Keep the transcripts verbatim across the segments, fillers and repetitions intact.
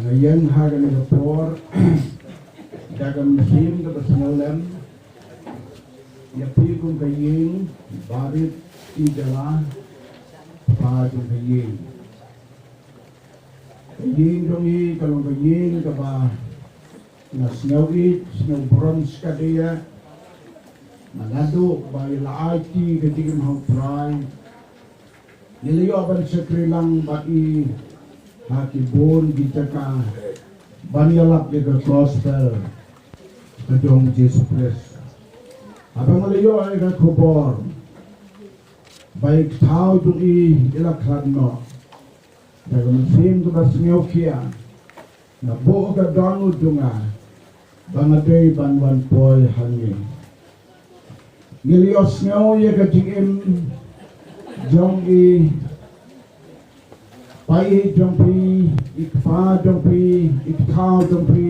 Nga ïeng ha kane ka por da ka mynsiem kaba sngewlem ïa phi kum ka ïing barit i jala pa jong ka ïing. Ka ïing jong i ka long ka ïing kaba nga sngew ïeit, sngew burom shikaddei. Nga naduh ba i la aiti ka jingim ha u Trai. Ngi la ïoh ban shakri lang bad i ha ki bun ki jaka ban ïalap ïa ka gospel ka jong Jisu Khrist. Haba nga la ïoh ïa ka khubor ba i kthaw jong i i la khlad noh, da ka mynsiem kaba sngewkhia nga buh ka dohnud jong nga ba nga dei ban wan poi hangne. Ngi la ïohsngew ïa ka jingim jong i pa i jong phi, i kpa jong phi, i kthaw jong phi,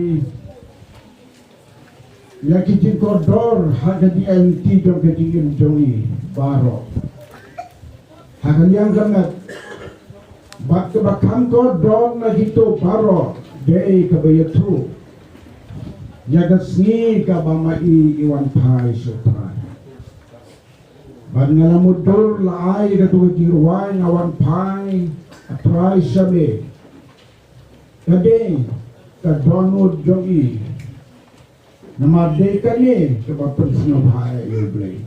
ïa ki jingkordor ha ka jingïainti jong ka jingim jong i baroh. Ha ka liang ka met bad kaba kham kordor na kito baroh dei kaba ïathuh ïa ka sngi kaba ma i i wan phai sha u Trai. Bad nga la mutdur la ai kato ka jingrwai nga wan phai, A Trai sha me. Ka dei ka dohnud jong i. Namar dei kane kaba pynsngewbha ïa u Blei.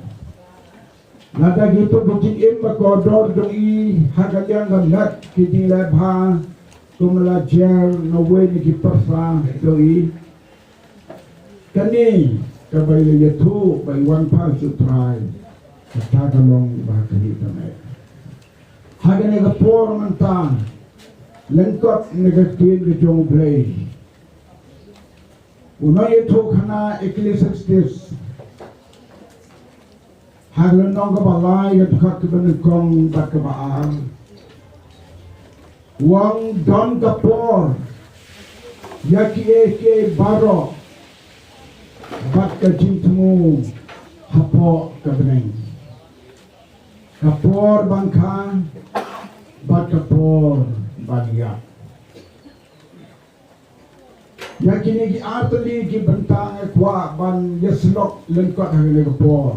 Lada kito ki jingim ba kordor jong i ha ka liang ka met ki jingleh bha, kum la jer na uwei na ki pyrsa jong i. Kane kaba i la ïathuh ba i wan phai sha u Trai. Kata ka long ba ka hi ka met. Ha kane ka por mynta, lyngkot na ka ktien ka jong u Blei, u nongïathuhkhana Ecclesiastes ha ka lynnong kaba lai, ka dkhot kaba nyngkong bad kaba ar, u ong, don ka por ïa kiei kiei baroh bad ka jingthmu hapoh ka bneng. Ka por ban kha bad ka por ban ïap. Ïa kine ki artylli ki bynta nga kwah ban ïasyllok lyngkot ha kane ka por.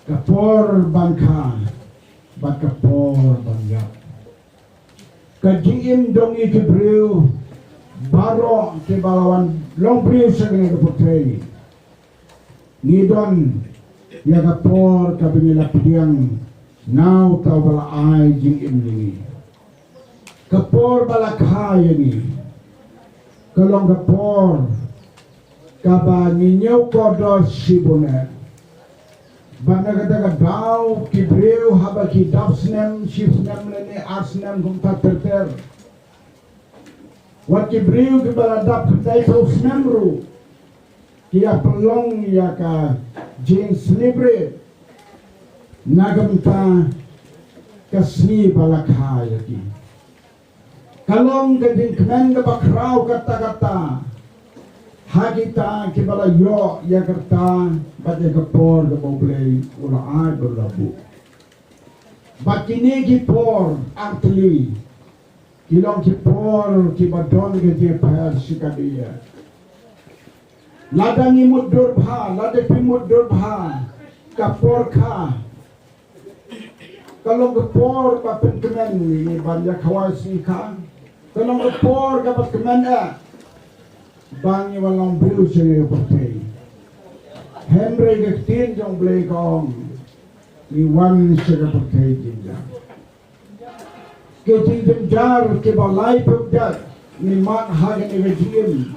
Ka por ban kha bad ka por ban ïap. Ka jingim jong ngi ki briew baroh kiba la wan long briew sha kane ka pyrthei, ngi don ïa ka por kaba ngi la pdiang na uta uba la ai jingim ïa ngi. Ka por ba la kha ïa ngi ka long ka por kaba ngi ñiew kordor shibun eh. Bad na kata ka daw ki briew haba ki dap snem, shi snem lane ar snem kumta ter ter. Wat ki briew kiba la dap khyndai phew snem ruh ki ïa pynlong ïa ka jingcelebrate na ka bynta ka sngi ba la kha ïa ki. Ka long ka jingkmen kaba khraw katta katta ha kita kiba la ïoh ïa ka rta bad ïa ka por kaba U Blei u la ai bad u la buh. Bad kine ki por artylli ki long ki por kiba don ka jingpher shikatdei. Lada ngi mutdur bha, lada phi mutdur bha, ka por kha ka long ka por ba pynkmen ïa ngi ban ïa khawai sngi kha. Ka long ka por kaba kmen eh ba ngi wan long briew sha kane ka pyrthei. Hynrei ka ktien jong U Blei ka ong, ngi wan sha ka pyrthei jynjar. Ki jingjynjar kiba lai pyrthei ngi mad ha kane ka jingim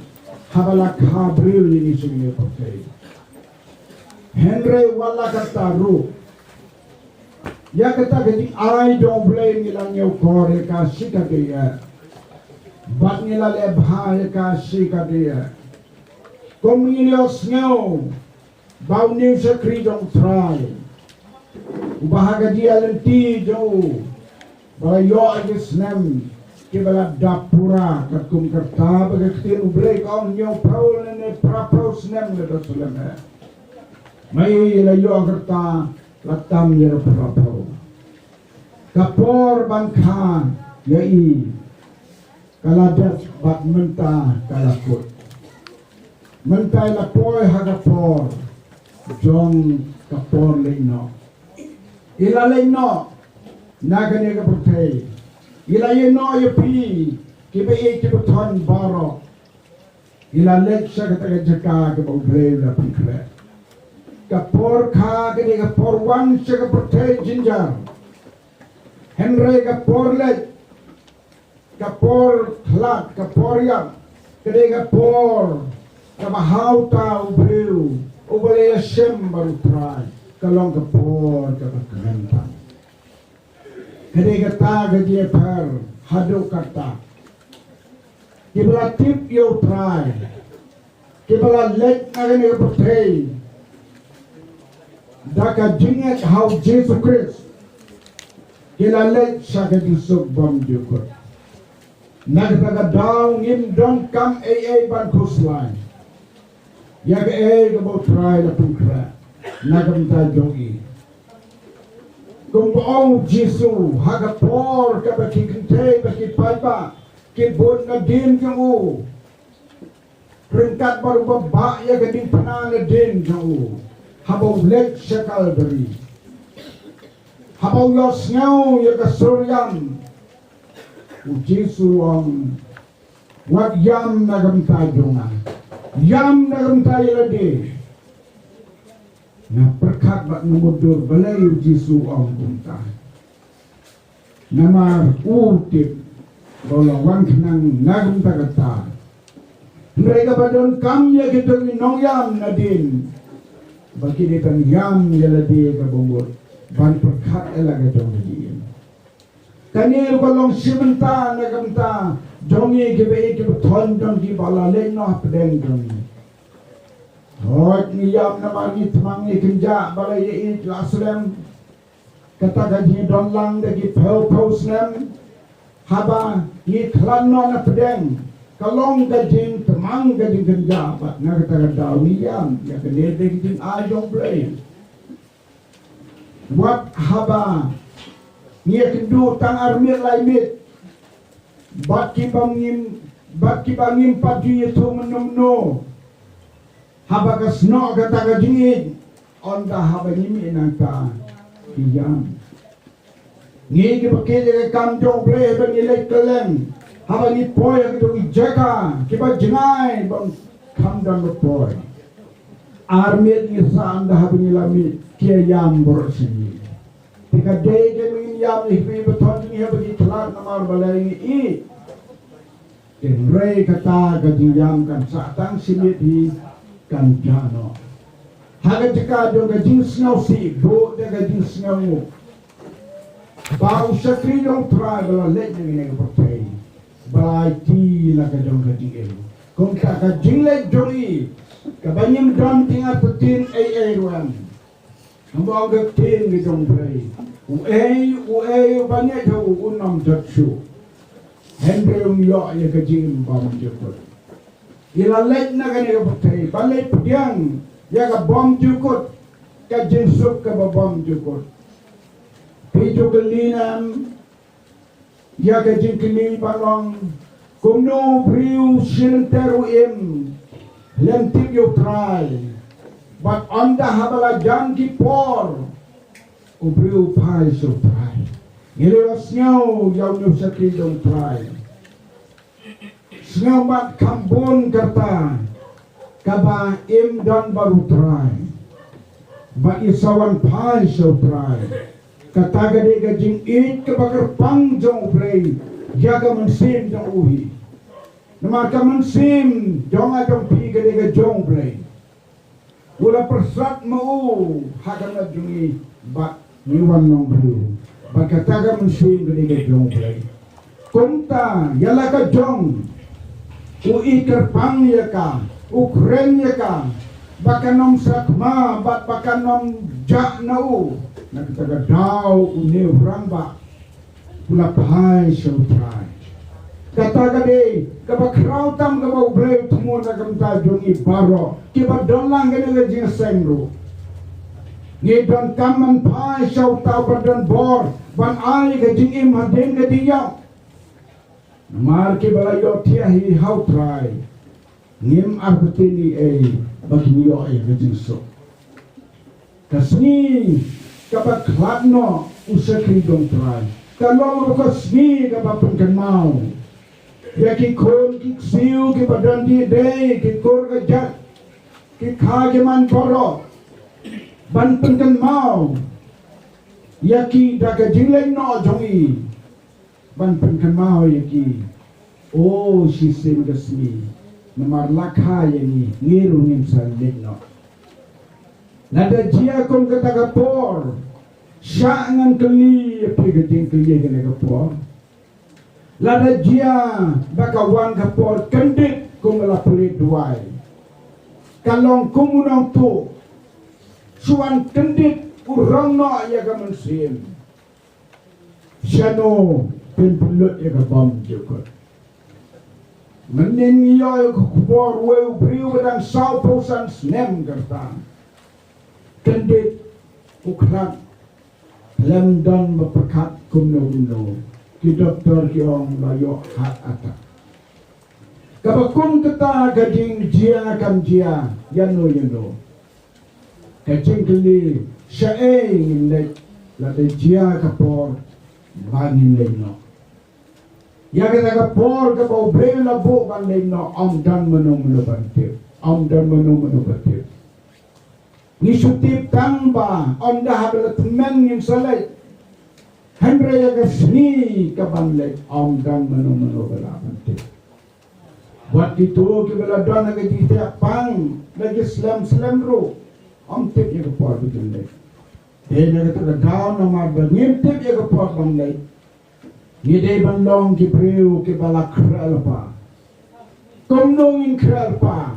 haba la kha briew ïa ngi sha kane ka pyrthei. Hynrei wat la katta ruh, ïa kata ka jingai jong U Blei ngi la ñiewkor ïa ka shikatdei. Bad ngi la leh bha ïa ka shikatdei. Kum ngi ïohsngew ba une u shakri jong U Trai uba ha ka jingïaid lynti jong u ba la ïoh ïa ki snem kiba la dap pura katkum ka rta, ba ka ktien U Blei ka ong hynñiewphew lane phraphew snem la dap snem eh. Mai la ïoh ka rta la tam ïa ka phraphew. Ka por ban kha ïa i ka la dep bad mynta ka la kut. Mynta i la poi ha ka por jong ka por leit noh. I la leit noh na kane ka pyrthei. I la ïeh noh ïa phi kiba ïeit kiba thon baroh. I la leit sha kata ka jaka kaba U Blei u la pynkhreh. Ka por kha kane ka por wan sha ka pyrthei jynjar. Hynrei ka por leit, ka por khlad, ka por ïap, kane ka por kaba ha uta u briew uba la ïashem bad U Trai, ka long ka por kaba kmen tam. Ka dei kata ka jingïapher haduh katta. Kiba la tip ïa U Trai, kiba la leit na kane ka pyrthei da ka jingngeit ha U Jisu Khrist, ki la leit sha ka jingsuk bymjukut. Na kata ka daw ngim donkam ei ei ban khuslai ïa kaei kaba U Trai la pynkhreh na ka bynta jong i. Kumba ong U Jisu, ha ka por kaba ki kynthei bad ki paidbah ki bud nadien jong u, ryngkat bad uba bah ïa ka diengphna nadien jong u, haba u leit sha Kalbari, haba u ïohsngew ïa ka sur ïam, U Jisu u ong, wat ïam na ka bynta jong nga, ïam na ka bynta ïa lade. Nga pyrkhat bad nga mutdur balei U Jisu u ong kumta. Namar u tip ba u la wan khnang na ka bynta kata. Hynrei kaba donkam ïa kito ki nongïam nadien ba ki dei ban ïam ïa lade kaba mut ban pyrkhat ïa la ka jong ka jingim. Kane ruh ka long shi bynta na ka bynta jong ngi kiba ïeit kiba thon jong ngi ba la leit noh hapdeng jong ngi. Hooid, ngi ïam namar ngi thymmang ngi kynjah ba la ïeit la slem. Kata ka jingdon lang da ki phew phew snem haba ngi khlad noh na pdeng ka long ka jingthymmang ka jingkynjah bad na kata ka daw ngi ïam ïa kane dei ka jingai jong U Blei. Wat haba ngi ïakynduh tang ar miet lai miet bad kiba ngim, bad kiba ngim pat ju ïathuh mynno mynno. Haba ka snoh kata ka jingïeit, ynda haba ngi mih nangta ki ïam. Ngi kiba kit ïa ka kam jong U Blei haba ngi leit kylleng, haba ngi poi ha kito ki jaka kiba jngai bym kham don ba poi. Ar miet ngi sah ynda haba ngi la mih ki ïam baroh shi. Te ka dei ka mih ïam ngi hi ba thon ngi haba ngi khlad namar balei ngi i. Hynrei kata ka jingïam kan sah tang shi miet hi kan jah noh. Ha ka jaka jong ka jingsngewsih, buh da ka jingsngewnguh ba u shakri jong U Trai ba la leit na kane ka pyrthei ba la aiti la ka jong ka jingim. Kumta ka jingleit jong i kaba ngim don jingïatyrthin ei ei ruh em. Haba ong ka ktien ka jong U Blei, uei uei uba ngeit ha u un ym jot shuh. Hynrei un ïoh ïa ka jingim bymjukut. I la leit na kane ka pyrthei ban leit pdiang ïa ka bymjukut, ka jingsuk kaba bymjukut. Phi ju kylli ne em ïa ka jingkylli ba long, kumno u briew shilynter u im lem tip ïa U Trai, bad ynda haba la jan ki por u briew u phai sha U Trai? Ngi la ïohsngew ïa une u shakri jong U Trai. Sngewbha kham bun kata kaba im don bad U Trai ba i sa wan phai sha U Trai. Kata ka dei ka jingïeit kaba kyrpang jong U Blei ïa ka mynsiem jong u hi. Namar ka mynsiem jong nga jong phi ka dei ka jong U Blei. U la pyrsad ma u ha ka met jong ngi bad ngi wan long briew. Bad kata ka mynsiem ka dei ka jong U Blei. Kumta ïa la ka jong u i kyrpang ïa ka, u kren ïa ka ba kan ym sakma bad ba kan ym jah na u. Na kata ka daw une u rangbah u la phai sha U Trai. Kata ka dei kaba khraw tam kaba U Blei u thmu na ka bynta jong ngi baroh kiba don lang kane ka jingïaseng ruh. Ngi donkam ban phai sha uta uba don bor ban ai ka jingim hadien ka jingïap. Namar kiba la ïohthiah hi ha U Trai, ngim artatien ei ei ba kin ïoh ïa ka jingsuk. Ka sngi kaba khlad noh u shakri jong U Trai ka long ruh ka sngi kaba pynkynmaw ïa ki khun ki ksiew kiba don dieng dieng, ki kur ka jait, ki kha ki man baroh, ban pynkynmaw ïa ki da ka jingleit noh jong i, ban pynkynmaw ïa ki. O shisien ka sngi, namar la kha ïa ngi, ngi ruh ngin sa leit noh. Lada jia kum kata ka por, shah ngan kylli ïa phi ka jingkylli kane ka por. Lada jia ba ka wan ka por kyndit kum la pule duwai, ka long kum u nongtuh, shu wan kyndit u rong noh ïa ka mynsiem. Shano phin pynlut ïa ka bymjukut? Mynnin ngi ïoh ïa ka khubor uwei u briew ba dang sawphew san snem ka rta, kyndit, u khlad, lem don ba pyrkhat kumno kumno, ki doktor ki ong la ïoh heart attack. Kaba kum kata ka jingjia kam jia ïano ïano. Ka jingkylli, shaei ngin leit lada jia ka por ba ngin leit noh? Ïa kata ka por kaba U Blei u la buh ban leit noh, ym don mano mano ban tip, ym don mano mano ban tip. Ngi shu tip tang ba ynda haba la tymmen ngin sa leit. Hynrei ïa ka sngi kaban leit ym don mano mano ba lah ban tip. Wat kito kiba la don ha ka jingthiah pang na ki slem slem ruh, ym tip ïa ka por ba kin leit. Te na kata ka daw, namar ba ngim tip ïa ka por ban leit, ngi dei ban long ki briew kiba la khreh lypa. Kumno ngin khreh lypa?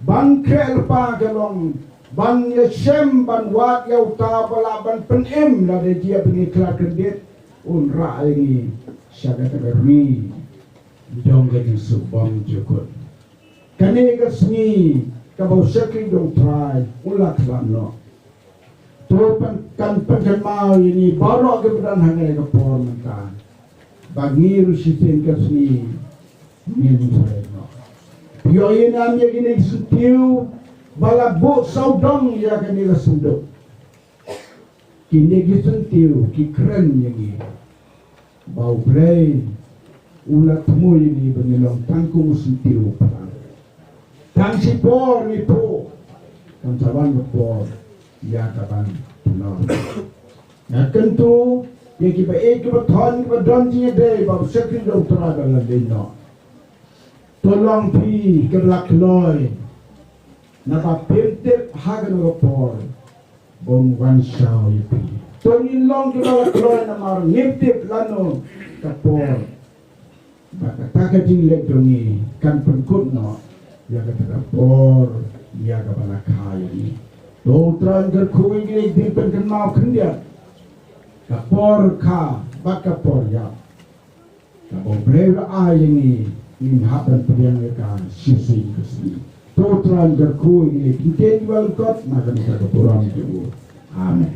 Ban khreh lypa ka long ban ïashem, ban wad ïa uta uba lah ban pynim, lada jia ba ngi khlad kyndit, un rah ïa ngi sha kata ka ri jong ka jingsuk bymjukut. Kane ka sngi kaba u shakri jong U Trai u la khlad noh. To pyn-, kan pynkynmaw ïa ngi baroh kiba don hangne ha ka por mynta ba ngi ruh shisien ka sngi ngin sa leit noh. Ïoh ïa ngi ïa kine ki syntiew ba la buh sawdong ïa kane ka synduk. Kine ki syntiew ki kren ïa ngi ba U Blei u la thmu ïa ngi ba ngi long tang kum u syntiew u phlang. Tang shipor ngi phuh, kan sa wan ka por ïa ka ban pynlong. Nga kyntu ïa kiba ïeit kiba thon kiba don jingïadei ba u shakri jong U Trai ba la leit noh. To long phi kiba la kloi, naba phim tip ha kano ka por ba un wan shaw ïa phi. To ngin long kiba la kloi namar ngim tip lano ka por ba kata ka jingleit jong ngi kan pynkut noh ïa kata ka por ïa kaba la kha ïa ngi. To U Trai un kyrkhu ïa ngi, ngin pynkynmaw khyndiat ka por kha bad ka por ïap. Kaba U Blei u la ai ïa ngi, ngin hap ban pdiang ïa ka shisien ka sngi. To U Trai un kyrkhu ïa ngi, ki ktien kiba lyngkot na ka bynta ka burom jong u. Amen.